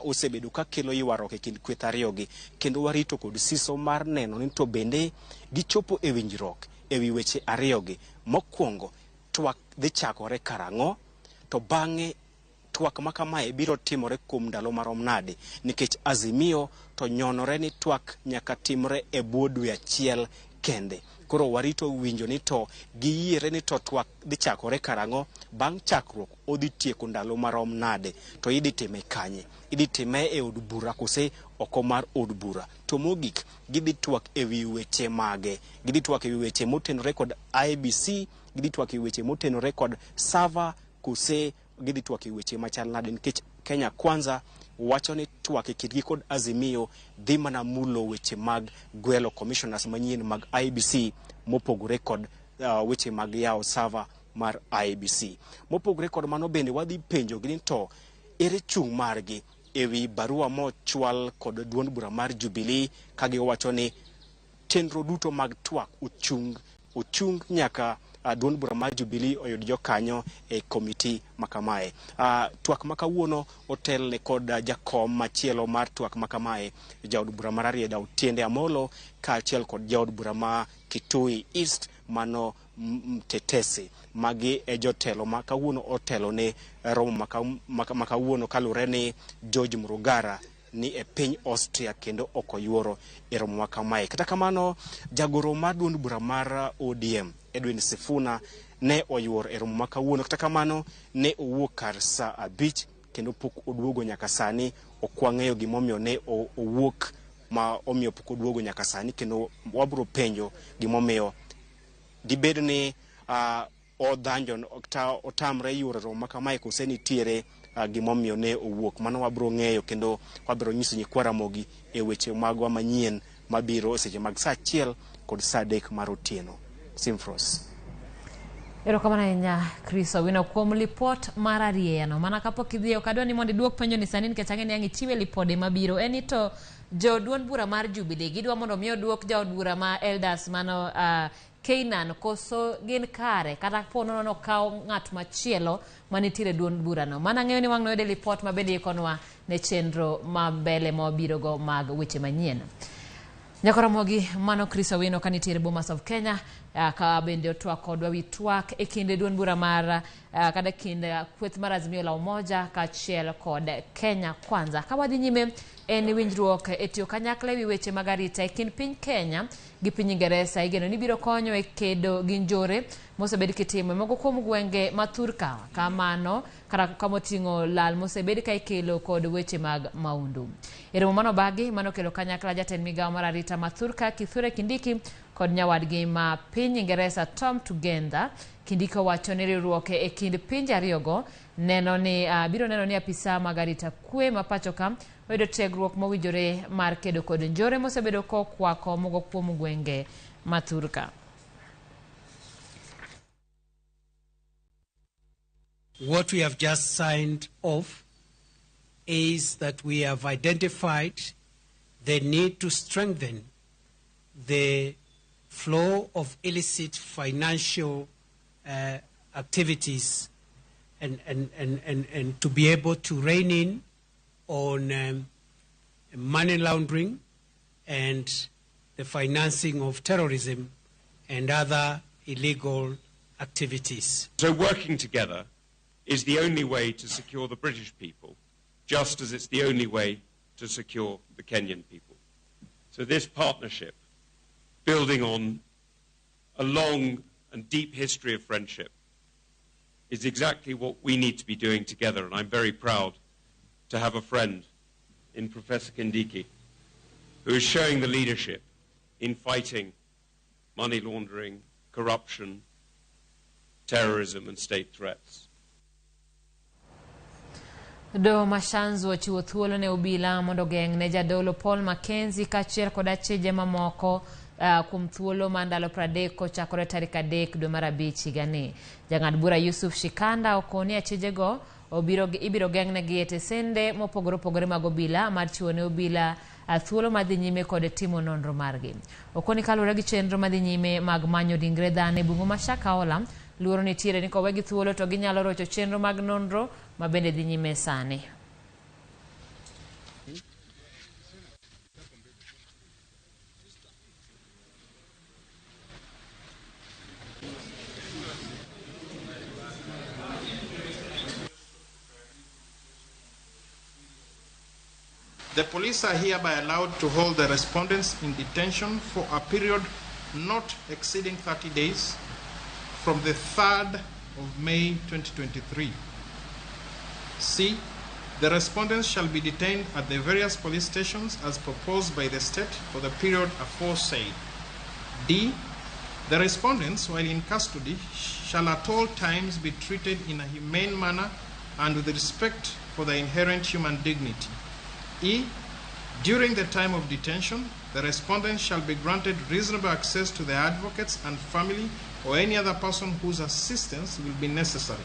osebedo ka kelo ywaruok e kind kweth ariyogi, kendo warito kod siso mar neno ni to bende gichopo e winjruok e wi weche ariyogi. Mokwongo, twak dhi chakore karang'o, to bang'e twak makamae biro timore kuom ndalo marom nade, nikech Azimio to nyonore ni twak nyaka timre e bwo dwe 1 kende. Koro warito winjo ni to giyiere ni to twak dhi chakore karang'o, bang' chakruok odhi tieko ndalo marom nade, to idhi time kanye, idhi time e od bura kose oko mar od bura. To mogik, gidhi twak e wi weche mage, gidhi twak e wi weche motenore kod IEBC, gidhi twak e wi weche motenore kod server, kose gidhi twak e weche machal nade, nikech Kenya Kwanza wacho ni twak e kindgi kod Azimio dhi mana mulo weche mag gwelo commissioners manyien mag IEBC mopogore kod weche mag yawo server mar IEBC. Mopogore kod mano bende wadhi penjo gi ni to ere chung' margi e wi barua mochwal kod duond bura mar Jubilee ka giwacho ni chenro duto mag twak ochung nyaka duond bura mar Jubilee oyud jokanyo e komiti makamae. Twak makawuono otelne kod jakom machielo mar twak makamae, jaod bura mar Rarieda Otiende Amolo, kaachiel kod jaod bura ma Kitui East mano Mtetesi. Magi e jotelo ma kawuono otelo ne romo makawuono kaluwore ni George Murugara ni e piny Austria kendo ok oyuoro e romo makamae. Kata kamano, jagoro mar duond bura mar ODM Edwin Sifuna ne oyuoro e romo makawuono. Kata kamano, ne owuok kar saa 5 kendo pok oduogo nyaka sani. Ok wang'eyo gimomiyo ne owuok ma omiyo pok oduogo nyaka sani, kendo wabiro penjo gimomiyo dibed ni odhanjo kata otamre yuoro romo makamae kose nitiere gimomiyo ne owuok. Mano wabiro ng'eyo kendo wabiro nyiso nyikwa Ramogi e weche magwa manyien mabiro e seche mag saa 1 kod saa 3 mar otieno. Simfros. Erokamano ahinya Chris Owino kuom lipot mar arieyano. Mana kapok idhi ok adwa ni mondo iduok penjo ni sani nikech ang'e ni ang' ichiwe lipode mabiro. En ni to jo duond bura mar Jubilee gidwa mondo mi oduok jaod bura ma Elders mano Keinan koso gin kare kata po nono okaw ng'at machielo manitiere duond burano. Mana ang'eyo ni wang' noyude lipot mabende ikonwa ne chenro ma mbele ma wabiro go mag weche manyien. Nyakoromogi mano Chris Owino kanitiere Bomas of Kenya ka bende otwak kodwa wi twak e kinde duond bura mar kata kind kweth mar Azimio la Umoja kaachiel kod Kenya Kwanza. Ka wadhi nyime en winjruok e tiyo kanyakla ewi weche mag arita e kind piny Kenya gi piny Ingeresa igeno ni biro konyo e kedo gi njore mosebed kitimo e moko kuom gwenge ma thurka kamano kata kamoting'o lal mosebed ka ikelo kod weche mag maundu. E romo manobagi manokelo kanyakla jatend migawo mar arita ma thurka Kithure Kindiki kod nyawadgi ma piny Ingeresa Tom Tugenda. Kindiki owacho ni riwruok e kind pinje ariyogo neno ni biro neno ni apisa mag arita kwe ma pacho ka oyudo tiegruok mowinjore mar kedo kod njore mosebedo kokwako moko kuom gwenge ma thurka. What we have just signed off is that we have identified the need to strengthen the flow of illicit financial activities and to be able to rein in on money laundering and the financing of terrorism and other illegal activities. So working together is the only way to secure the British people, just as it's the only way to secure the Kenyan people. So this partnership, building on a long and deep history of friendship, is exactly what we need to be doing together, and I'm very proud to have a friend in Professor Kindiki who is showing the leadership in fighting money laundering, corruption, terrorism and state threats. Doho ma Shanzu ochiwo thuolo ne obila mondo ogeng' ne jadolo Paul Mackenzie kaachiel kod acheje mamoko kuom thuolo mar ndalo 30 kochakore tarik 3 dwe mar 5 higani. Jang'ad bura Yusuf Shikanda okoni achejego ibiro geng'negi e tesende mopogore opogore mag obila mar chiwo ne obila thuolo madhi nyime kod timo nonro margi. Okoni kaluwore gi chenro madhi nyime mag manyo ringre dhano e bungu ma Shakahola, luoro nitiere ni kowegi thuolo to ginyalo rocho chenro mag nonro ma bende dhi nyime sani. The police are hereby allowed to hold the respondents in detention for a period not exceeding 30 days from the 3rd of May 2023. C. The respondents shall be detained at the various police stations as proposed by the state for the period aforesaid. D. The respondents, while in custody, shall at all times be treated in a humane manner and with respect for their inherent human dignity. E. During the time of detention, the respondents shall be granted reasonable access to their advocates and family or any other person whose assistance will be necessary.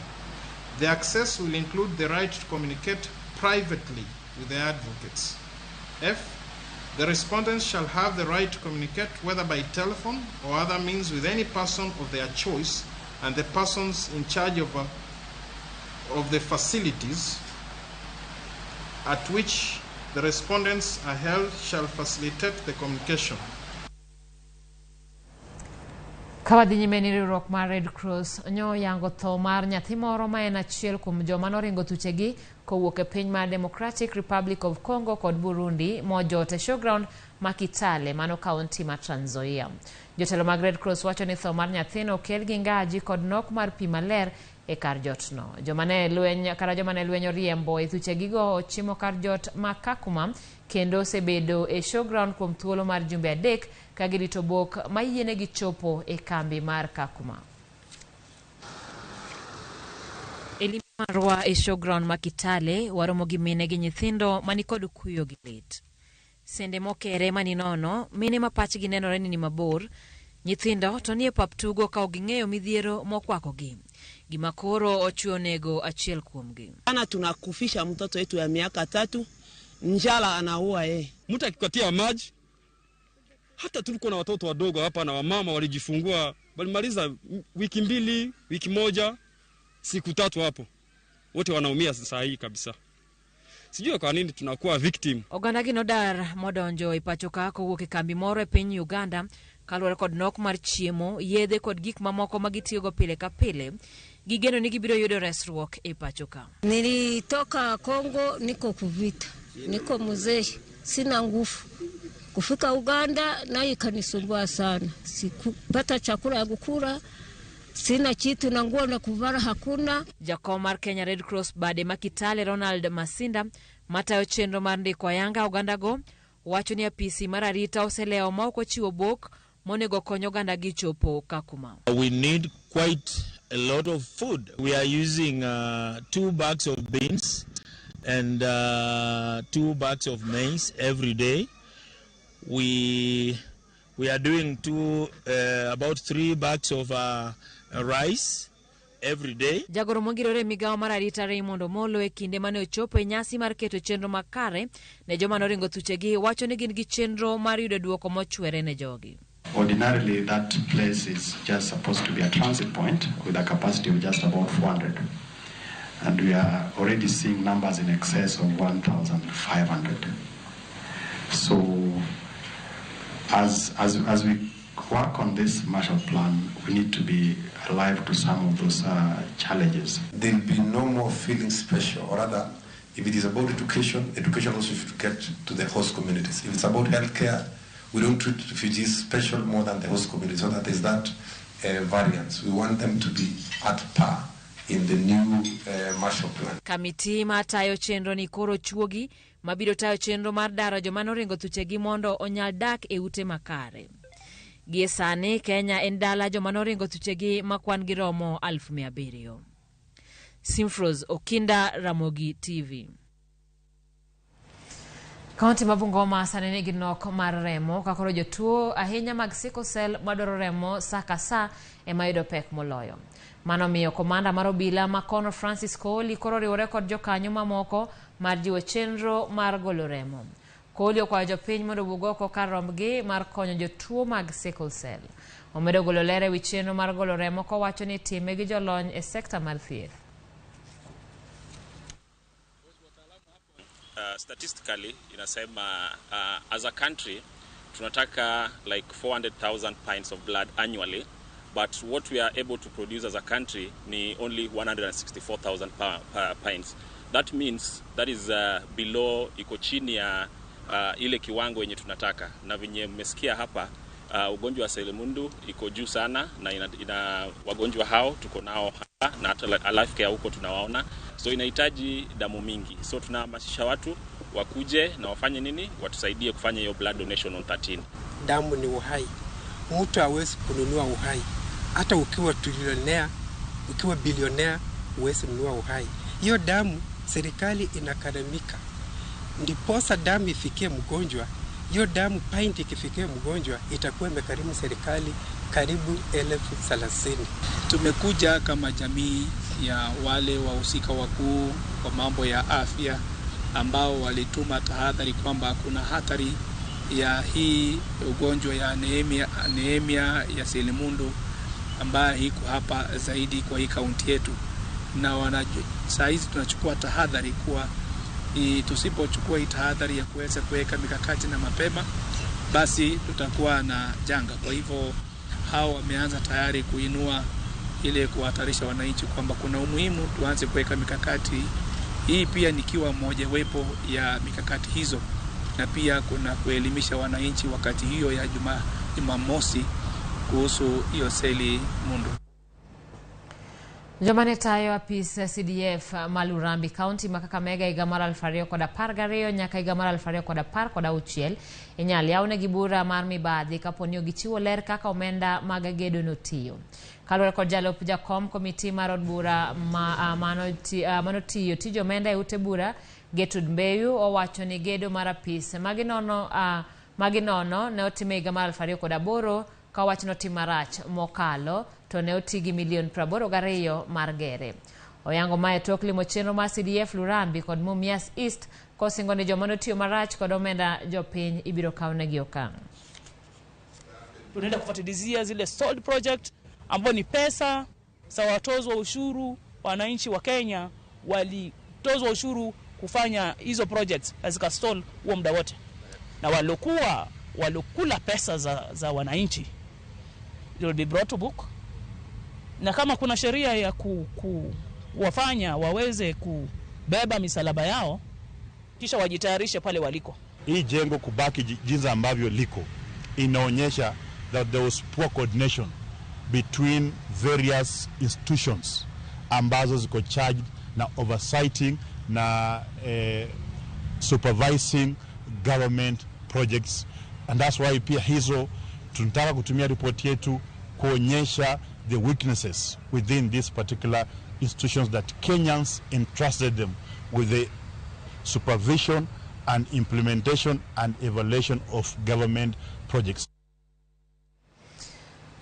The access will include the right to communicate privately with their advocates. F. The respondents shall have the right to communicate whether by telephone or other means with any person of their choice and the persons in charge of the facilities at which the respondents are held shall facilitate the communication. Kawadhi nyime ni riwruok mar Red Cross nyo yango tho mar nyathi moro ma en achiel kuom joma noringo thuchegi kowuok e piny mar Democratic Republic of Congo kod Burundi mojot e showground ma Kitale mano kaunti ma Trans Nzoia. Jotelo mag Red Cross wacho ni tho mar nyathino okel gi ngaji kod nok mar pi maler e kar jotno. Joma ne lweny oriembo e thuchegigo ochimo kar jot ma Kakuma kendo osebedo e showground kuom thuolo mar jumbe 3 ka girito bok ma yienegi chopo e kambi mar Kakuma. E marwa e showground ma Kitale waromo gi mine gi nyithindo manikod kuyo gi lit. Sende mokere maninono, mine ma pachgi nenore ni mabor, nyithindo to nie pap tugo ka ok ging'eyo midhiero mokwakogi. Gima koro ochuo nego achiel kuomgi. Ana tunakufisha mtoto wetu ya miaka 3, njala anaua yeye. Mtu akikatia maji, hata tulikuwa na watoto wadogo hapa na wamama walijifungua, walimaliza wiki 2, wiki 1, siku 3 hapo. Wote wanaumia sasa hii kabisa. Sijui kwa nini tunakuwa victim. Oganda gi nodar modonjo e pacho ka kowuok e kambi moro e piny Uganda kaluwore kod nok mar chiemo, yedhe kod gik mamoko ma gitiyogo pile ka pile. Gigeno ni gibiro yudo resruok e pacho ka. Nilitoka Kongo niko kuvita. Niko mzee. Sina nguvu. Kufika Uganda naye ikanisumbua sana. Sikupata chakula ya kukula. Sina kitu na nguo na kuvaa hakuna. Jakom mar Kenya Red Cross bade ma Kitale Ronald Masinda matayo chenro mar ndiko ayanga oganda go wacho ni apisi mar arita oselewo ma ok ochiwo bok monego kony oganda gi chopo Kakuma. We need quite a lot of food. We are using 2 bags of beans and 2 bags of maize every day. We are doing about 3 bags of rice every day. Jagoro mongirore migawo mar arita Raymond Omolo e kinde mane ochopo e nyasi mar keto chenro makare ne joma noringo thuchegi wacho ni gin gi chenro mar yudo duoko mochwere ne jogi. Ordinarily, that place is just supposed to be a transit point with a capacity of just about 400. And we are already seeing numbers in excess of 1,500. So as we work on this Marshall Plan, we need to be alive to some of those challenges. There'll be no more feeling special, or rather, if it is about education, education also should get to the host communities. If it's about healthcare, we don't treat refugees special more than the host community, so that there's that variance. We want them to be at par in the new Marshall Plan. Kamiti matayo chenro ni koro chuogi mabiro tayo chenro mar daro joma noringo thuchegi mondo onyal dak e ute makare. Gie sani Kenya en dala joma noringo thuchegi ma kwan gi romo 700,000. Simfros Okinda, Ramogi TV. Kaunti ma Bungoma sani nigi nok mar remo ka koro jotuo ahinya mag sickle cell madwaro remo sa ka sa ema yudo pek moloyo. Mano miyo komanda mar obila ma kono Francis Kooli koro riwore kod jokanyo mamoko mar jiwo chenro mar golo remo. Kooli okwayo jopiny mondo owuog oko kar rombgi mar konyo jotuo mag sickle cell. Omedo golo ler ewi chenro mar golo remo kowacho ni time gi jolony e sekta mar thieth. Statistically inasema as a country tunataka like 400,000 pints of blood annually, but what we are able to produce as a country ni only 164,000 pints. That means that is below, iko chini ya ile kiwango yenye tunataka. Na venye mmesikia hapa ugonjwa wa selimundu iko juu sana na ina wagonjwa hao tuko nao hapa na hata Life Care huko tunawaona, so inahitaji damu mingi. So tunahamasisha watu wakuje na wafanye nini, watusaidie kufanya hiyo blood donation on 13. Damu ni uhai. Mtu hawezi kununua uhai. Hata ukiwa trilionea, ukiwa bilionea, huwezi kununua uhai. Hiyo damu serikali inakaramika. Ndiposa damu ifikie mgonjwa. Hiyo damu pint ikifikia mgonjwa itakuwa imekarimu serikali karibu 30,000. Tumekuja kama jamii ya wale wahusika wakuu kwa mambo ya afya ambao walituma tahadhari kwamba kuna hatari ya hii ugonjwa ya anemia ya selimundu ambayo iko hapa zaidi kwa hii kaunti yetu, na saa hizi tunachukua tahadhari kuwa tusipochukua tahadhari ya kuweza kuweka mikakati na mapema, basi tutakuwa na janga. Kwa hivyo hao wameanza tayari kuinua ile kuhatarisha wananchi kwamba kuna umuhimu tuanze kuweka mikakati hii, pia nikiwa moja wepo ya mikakati hizo, na pia kuna kuelimisha wananchi wakati hiyo ya Jumamosi kuhusu hiyo selimundu. Joma ne tayo apis CDF ma Lurambi County ma Kakamega higa mar 2012 nyaka higa mar 2016 inyal yawnegi bura mar mibadhi kapo ni gichiwo ler kaka omenda mag gedo notiyo. Kaluwore kod jalup jakom komiti mar od bura manotiyo tij omenda e ute bura Gertrude Mbeyu owacho ni gedo mar apis maginono ne otim e higa mar 2008 ka wach notim marach mokalo to ne oti gi milion 82 mar gere. Oyango mae tok limo chenro mar CDF Lurambi kod Mumias East kosingo ni joma notiyo marach kod omenda jopiny ibiro kawnegi okang'. Tunaenda kufuatilizia zile stalled project ambao ni pesa za watozwa ushuru, wananchi wa Kenya walitozwa ushuru kufanya hizo projects na zikastall huo muda wote, na walokula pesa za wananchi they will be brought to book, na kama kuna sheria ya kuwafanya waweze kubeba misalaba yao kisha wajitayarishe pale waliko. Hii jengo kubaki jinsi ambavyo liko inaonyesha that there was poor coordination between various institutions ambazo ziko charged na oversighting na supervising government projects, and that's why pia hizo tunataka kutumia ripoti yetu kuonyesha the weaknesses within these particular institutions that Kenyans entrusted them with the supervision and implementation and evaluation of government projects.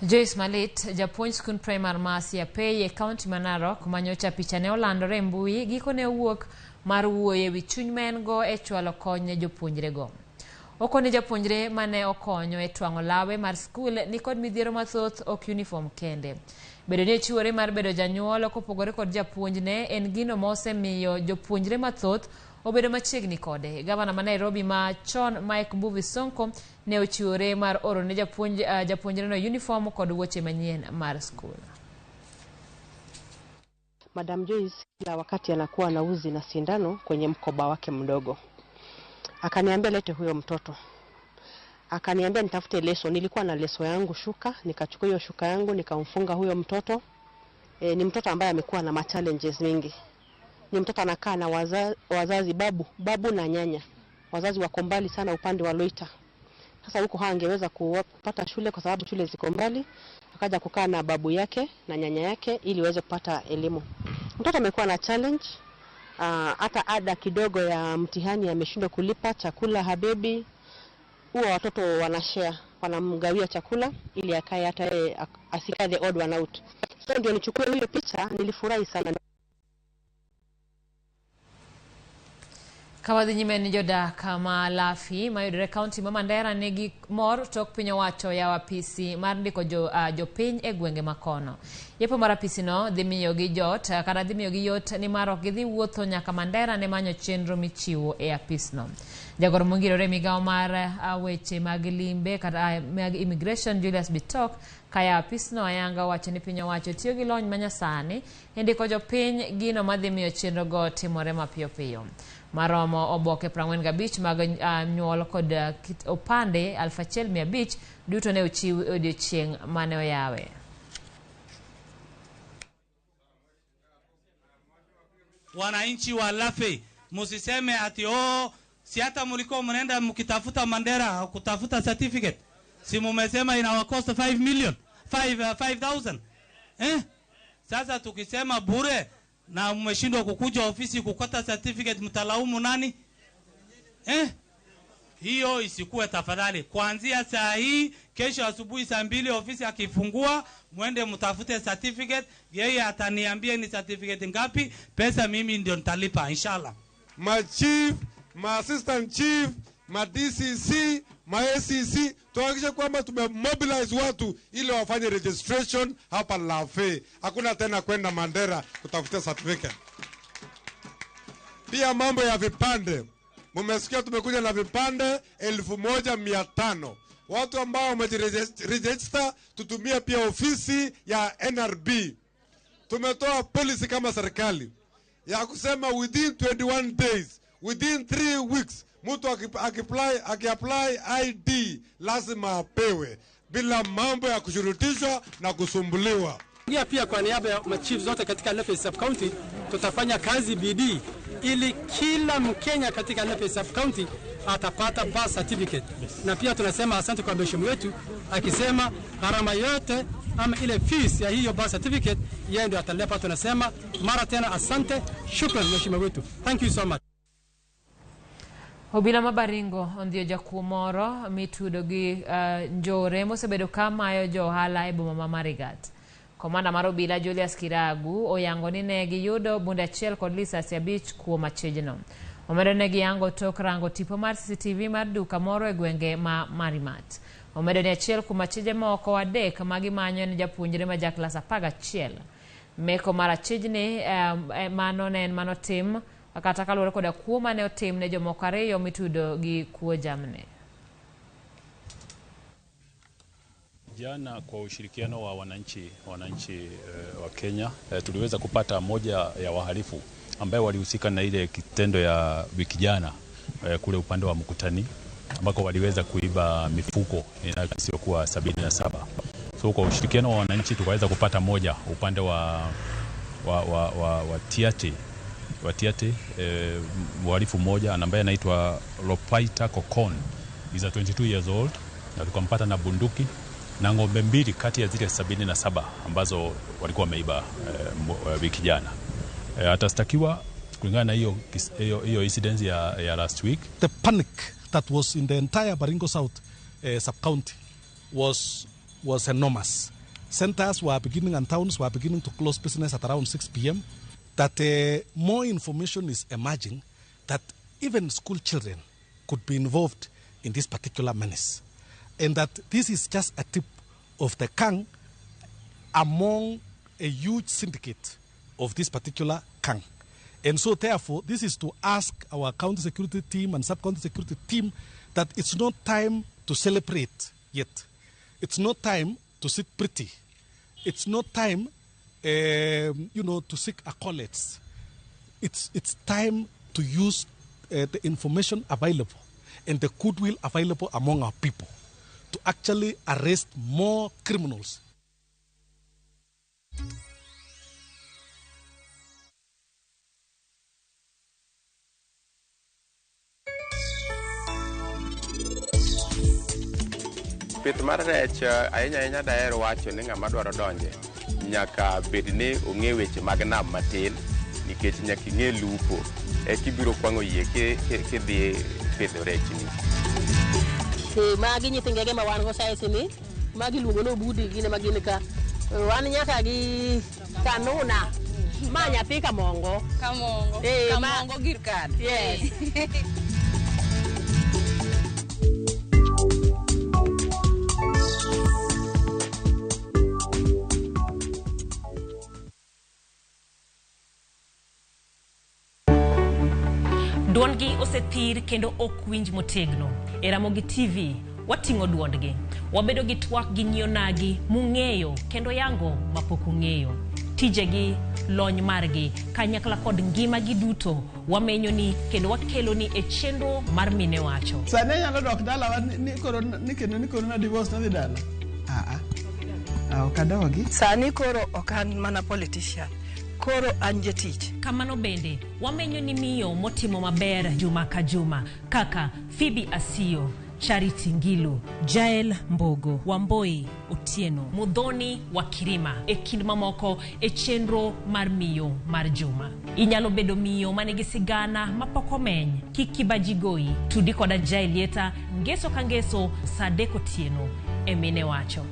Joyce Malit, japuonj skund primar ma Siapei e kaunti ma Narok, manyocha picha ne olandore e mbui, gikone owuok mar wuoyo ewi chuny ma en go e chwalo kony ne jopuonjrego. Okone japuonjre mane okonyo e twang'o lawe mar skul nikod midhiero mathoth ok uniform kende. Bedo ni ochiwore mar bedo janyuol kopogore kod japuonjne en gino ma osemiyo jopuonjre mathoth obedo machiegni kode. Gavana ma Nairobi ma chon Mike Mbuvi Sonko ne ochiwore mar oro ne japuonjreno uniform kod wuoche manyien mar skul. Madam Joyce kila wakati anakuwa na uzi na sindano kwenye mkoba wake mdogo. Akaniambia lete huyo mtoto. Akaniambia nitafute leso. Nilikuwa na leso yangu shuka, nikachukua hiyo shuka yangu nikamfunga huyo mtoto. Ni mtoto ambaye amekuwa na challenges mingi. Ni mtoto anakaa na wazazi babu na nyanya. Wazazi wako mbali sana upande wa Loita. Sasa huko hangeweza kupata shule kwa sababu shule ziko mbali. Akaja kukaa na babu yake na nyanya yake ili waweze kupata elimu. Mtoto amekuwa na challenge. Hata ada kidogo ya mtihani ameshindwa kulipa, chakula habebi. Huwa watoto wanashare, wanamgawia chakula ili akae hata asikae the odd one out. So ndio nichukue hiyo picha, nilifurahi sana. Kawadhi nyime ni jodak ma Lafi mayudore kaunti ma Mandera nigi mor tok piny owacho yawo apisi mar ndiko jopiny e gwenge makono. Yepo mar apisino dhi miyogi jot kata dhi miyogi yot nimar ok gidhi wuotho nyaka Mandera ne manyo chenro michiwo e apisno. Jagoro mongirore migawo mar weche mag limbe kata mag immigration Julius Bitok kaya apisno ayanga owacho ni piny owacho tiyo gi lony manyasani e ndiko jopiny gino madhi miyo chenro go timore mapiyo piyo. Maromo oboke 45 mag nyuol kod opande 1500 duto ne ochiw e odiechieng' mane oyawe. Wananchi wa Lafi, msiseme ati oh, si hata mlikuwa mnaenda mkitafuta Mandera kutafuta certificate. Si mumesema inawa cost 5 million, 5,000. Sasa tukisema bure na mmeshindwa kukuja ofisi kukata certificate, mtalaumu nani? Hiyo isikuwe tafadhali. Kuanzia saa hii, kesho asubuhi saa 2 ofisi akifungua, mwende mtafute certificate. Yeye ataniambia ni certificate ngapi, pesa mimi ndio nitalipa inshallah. Ma chief, ma assistant chief, ma DCC, ma ACC, tuhakikishe kwamba tumemobilize watu ili wafanye registration hapa Lafe. Hakuna tena kwenda Mandera kutafuta certificate. Pia mambo ya vipande. Mmesikia tumekuja na vipande 1500. Watu ambao wamejiregister tutumie pia ofisi ya NRB. Tumetoa policy kama serikali ya kusema within 21 days, within 3 weeks mtu akiapply ID lazima apewe bila mambo ya kushurutishwa na kusumbuliwa. Pia kwa niaba ya machiefs zote katika Lafe Sub County tutafanya kazi bidii ili kila Mkenya katika Lafe Sub County atapata birth certificate. Na pia tunasema asante kwa mheshimiwa wetu akisema gharama yote ama ile fees ya hiyo birth certificate yeye ndio atalipa. Tunasema mara tena asante, shukran mheshimiwa wetu. Thank you so much. Obila ma Baringo ondhiyo jakuo moro mitudo gi njore mosebedo ka mayo jo ohala e boma ma Marigat. Komanda mar obila Julius Kiragu oyango ni ne giyudo bunde achiel kod lisasi 5 kuom achijno. Omedo ne giyango tok rango tipo mar CCTV mar duka moro e gwenge ma Marimat. Omedo ni achiel kuom achije moko 3 ma gimanyo en japuonjre ma ja klas 11. Meko mar achijni mano ne en manotim kata kaluwore koda kuo mane otim ne jomoko 2 mitudo gi kuo jamni. Jana kwa ushirikiano wa wananchi wa Kenya tuliweza kupata moja ya wahalifu ambaye walihusika na ile kitendo ya wiki jana kule upande wa Mkutani ambako waliweza kuiba mifuko inayokisiwa 77. So kwa ushirikiano wa wananchi tukaweza kupata moja upande wa Tiate, mhalifu mmoja ambaye anaitwa Lopaita Kokon, is a 22 years old, na tukampata na bunduki na ng'ombe mbili kati ya zile 77 ambazo walikuwa wameiba wiki jana. Atastakiwa kulingana na hiyo incident ya last week. The panic that was in the entire Baringo South sub-county was enormous. Centers were beginning and towns were beginning to close business at around 6 p.m. That more information is emerging that even school children could be involved in this particular menace. And that this is just a tip of the gang among a huge syndicate of this particular gang. And so therefore, this is to ask our county security team and sub-county security team that it's not time to celebrate yet. It's not time to sit pretty. It's not time, to seek accolades. It's time to use the information available and the goodwill available among our people to actually arrest more criminals. Pith mar rech ahinya ahinya daher wacho ni ng'ama dwaro donje nyaka bed ni ong'e weche mag nam matin nikech nyaka ing'e lupo eka ibiro kwang'o yie kidhi pidho rechni. Magi nyithi ngege ma wan go size ni magi iluongo ni obudi gin ema gin ka wan nyaka gi kanuna ma nyathi kamongo kamongo kamongo gir kar. Yes. Duondgi osethir kendo ok winj motegno. E Ramogi TV, wating'o duondgi. Wabedo gi twak gi nyionagi mung'eyo kendo yango mapok ung'eyo. Tijegi, lony margi, kanyakla kod ngimagi duto wamenyoni kendo wakeloni e chenro mar Mine Wacho. Sani anyalo dok dalawa ni koro ni kendo ni koro na divorce nadhi dala. Ok adogi. Sani koro ok an mana politician. Koro an jatich. Kamano bende, wamenyo ni miyo motimo maber juma ka juma kaka Phoebe Asiyo, Charity Ngilu, Jael Mbogo, Wamboi Otieno, Mudhoni wa Kirima, e kind mamoko e chenro mar miyo mar juma. Inyalo bedo miyo manigi sigana mapok omeny, kik kibaji goyi, tudi koda Jael Yeta, ngeso ka ngeso, saa 3 otieno e Mine Wacho.